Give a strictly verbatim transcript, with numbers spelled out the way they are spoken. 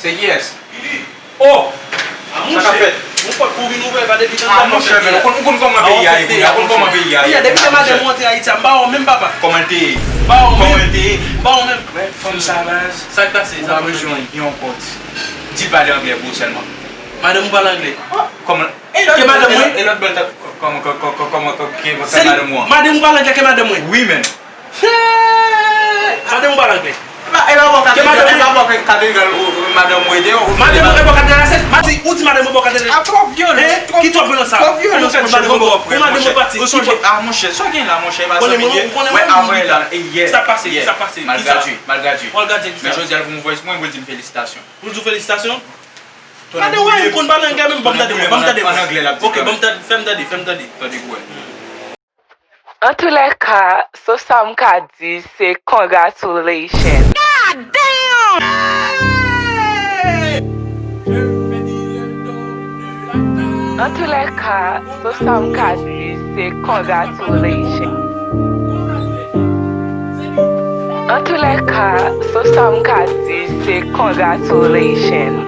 Se kiyès? Oh! Sa k ap fèt? Yon pòt pou vin ouvè, pa depi tann. Ah, monchè, men ou konn, ou konn kòman peyi a ye kounye a, ou konn kòman peyi a ye. Depi lè madanm ou antre Ayiti a, m pa wè w menm, papa. Kòman l te ye? M pa wè w menm. Kòman l te ye? M pa wè w menm. Men fanm sa baz. Sa k pase? Ou pa bezwen yon kont. Di l pale anglè pou ou sèlman. Madanm ou pale anglè? Kòman? Ke madanm mwen? E lòt bèl tèt, kòman, kòman, kòman, kòman, kòman, ke madanm ou an? Madanm ou pale anglè ke madanm mwen? Wi, men. Madanm ou pale anglè. E pa bò katedral, e pa bò katedral ou madanm ou rete. Madanm ou bò katedral la, se, ou di madanm ou bò katedral. Ah, twò vyolans, twò vyolans, twò vyolans, monchè, bon, bon, monchè. Ou sonje, ah, monchè, sa w gen la, monchè, e pa zanmi l ye. Wè, avè la, e yè, yè. Sa pase, sa pase. Malgradye, malgradye. Men jodi a, l voye m voice, mwen, pou l di m felisitasyon. Pou l di w felisitasyon? Gade, wè, m konn pale anglè menm, ban m tande, ban m tande. An anglè l ap di. Ok, ban m tande, fè m tande, fè m tande. Tande pou wè. Antoulèka, sèl sa m ka di, se congratulations. God damn! Antoulèka, sèl sa m ka di, se congratulations. Antoulèka, sèl sa m ka di, se congratulations.